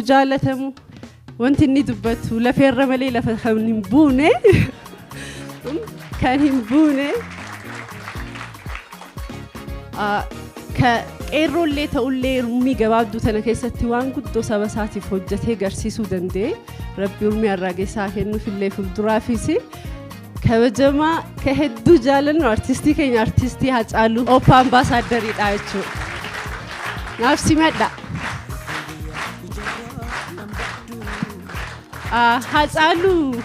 jaalatamu, wanti inni dubbatu lafeerra malee lafa kan hin buune, kan hin buune. Ka qeerroollee ta'ullee urmii gabaabduu tana keessatti waan guddoo saba isaatiif hojjetee garsiisuu danda'e. Rabbi urmii arraagessaa kennuufillee fuulduraafis kabajamaa ka hedduu jaalannu artistii keenya, artistii Hacaaluu, OPA ambaasaaddariidha jechuudha. Naaf simadha. Hacaaluu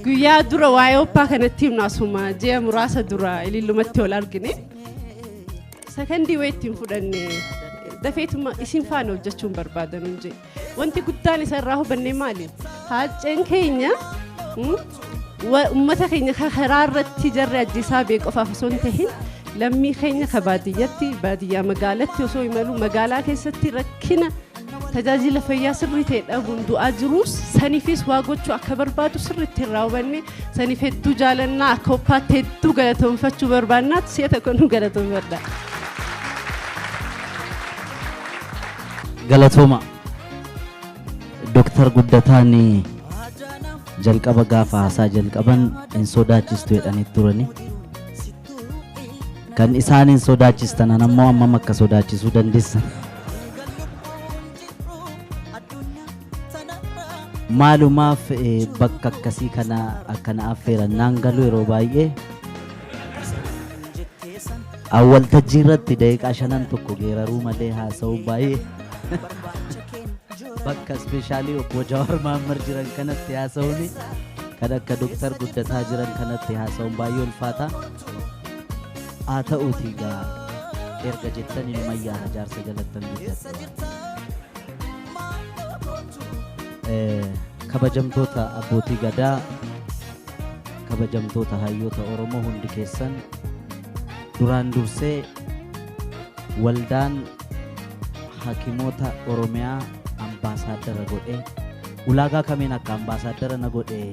guyyaa dura waa'ee OPA kanatti himnu asuma ji'a muraasa dura ilillumatti ol argine. Sakandii wayii ittiin fudhanne, dafeetuma isin faana hojjechuun barbaadan hin jedhe. Wanti guddaan isa irraa hubanne maali? Hacceen keenya uummata keenya karaa irratti jarri ajjeesaa bee qofaaf osoo hin tahin, lammii keenya ka baadiyyatti, baadiyyaa magaalatti osoo imalu, magaalaa keessatti rakkina tajaajila fayyaa sirrii ta'e dhabuun du'aa jirus, saniifis waa gochuu akka barbaadu sirriitti irraa hubanne. Saniif hedduu jaalannaa, akka OPAtti hedduu galatoonfachuu barbaannaatti si'a tokko nu galatoonfadha. Galatooma. Dooktar Guddataan jalqaba gaafa haasaa jalqaban hin sodaachistu jedhanii turani. Kan isaan hin sodaachistan ammoo ammam akka sodaachisuu dandeessan. Maalumaaf bakka akkasii kana akkana affeeran naan galu. Yeroo baay'ee waltajjii irratti daqiiqaa shanan tokko geeraruu malee haasa'uu baay'ee, bakka ispeeshaalii obbo Jawaar Mahaammad jiran kanatti haasa'uun, kan akka Dooktar Guddataa jiran kanatti haasa'uun baay'ee ulfaata. Haa ta'uuti egaa, erga jettan inuma yaala, jaarsa jalattan guddadhe. Kabajamtoota abbootii gadaa, kabajamtoota hayyoota Oromoo hundi keessan, duraan dursee waldaan hakimoota Oromiyaa ambaasaaddara godhe, ulaagaa kamiin akka ambaasaaddara na godhe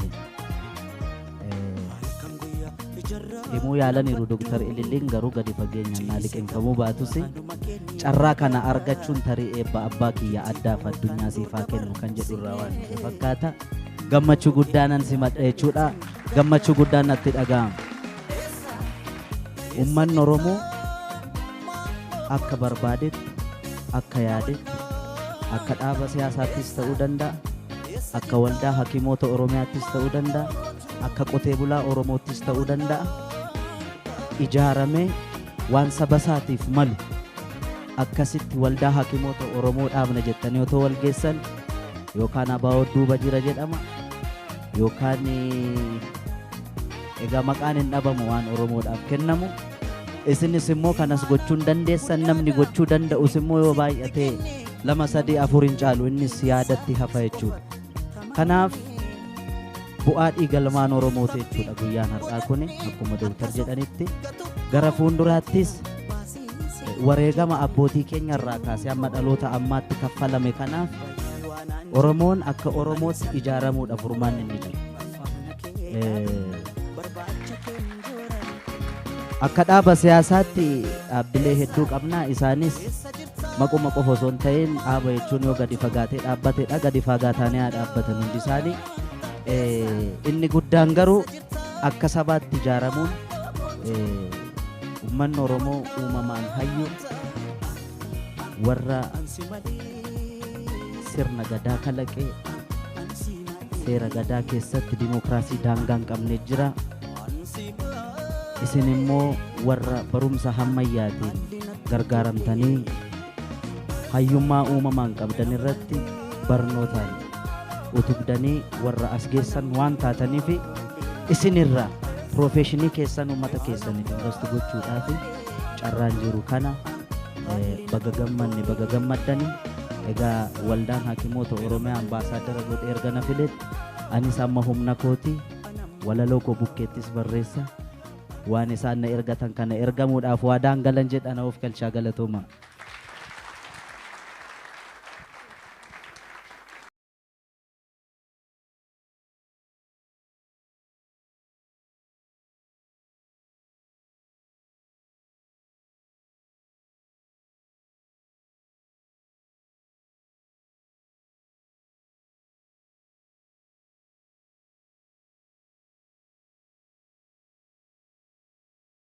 himuu yaalaniiru Dooktar Ililliin, garuu gadi fageenyaan naa liqinfamuu baatus, carraa kana argachuun tarii eebba abbaa kiyya addaaf addunyaa siifaa kennu kan jedhu irraa waan dhufe fakkaata. Gammachuu guddaanan simadha jechuudha. Gammachuu guddaan natti dhaga'ama. Uummanni Oromoo akka barbaadetti, akka yaadetti, akka dhaaba siyaasaattis ta'uu danda'a, akka waldaa hakimoota Oromiyaattis ta'uu danda'a, akka qotee bulaa Oromoottis ta'uu danda'a. Ijaaramee waan saba isaatiif malu akkasitti waldaa hakimoota Oromoo dhaabna jettanii otoo wal geessan, yookaan ABO duuba jira jedhama, yookaan egaa maqaan hin dhabamu waan Oromoodhaaf kennamu. Isinis immoo kanas gochuu hin dandeessan, namni gochuu danda'us immoo yoo baay'ate lama, sadii, afur hin caalu, innis yaadatti hafa jechuudha. Kanaaf bu'aa dhiigalmaan Oromooti jechuudha guyyaan har'aa kuni. Akkuma dooktar jedhanitti, gara fuulduraattis wareegama abbootii keenya irraa kaasee amma dhaloota ammaatti kaffalame kanaaf Oromoon akka Oromootti ijaaramuudha furmaanni inni jiru. Akka dhaaba siyaasaatti dhaabbilee hedduu qabna. Isaanis maquma qofa osoo hin ta'in, dhaaba jechuun yoo gadi fagaatee dhaabbatedha. Gadi fagaatanii haa dhaabbatan hundi isaanii. Inni guddaan garuu akka sabaatti ijaaramuun, uummanni Oromoo uumamaan hayyu, warra sirna gadaa kalaqee, seera gadaa keessatti dimookiraasii daangaa hin qabne jira. Isin immoo warra barumsa hammayyaatiin gargaaramtanii hayyummaa uumamaan qabdan irratti barnootaan utubdanii warra as geessan waan taataniif, isinirra piroofeeshinii keessan uummata keessaniif invest gochuudhaaf carraan jiru kana. Baga gammanne, baga gammaddani. Egaa waldaan hakimoota Oromiyaa ambaasaaddara godhee erga na filetti, anis amma humna kooti walaloo koo bukkeettis barreessa, waan isaan na ergatan kana ergamuudhaaf waadaan galan jedha. Na of galchaa, galatooma.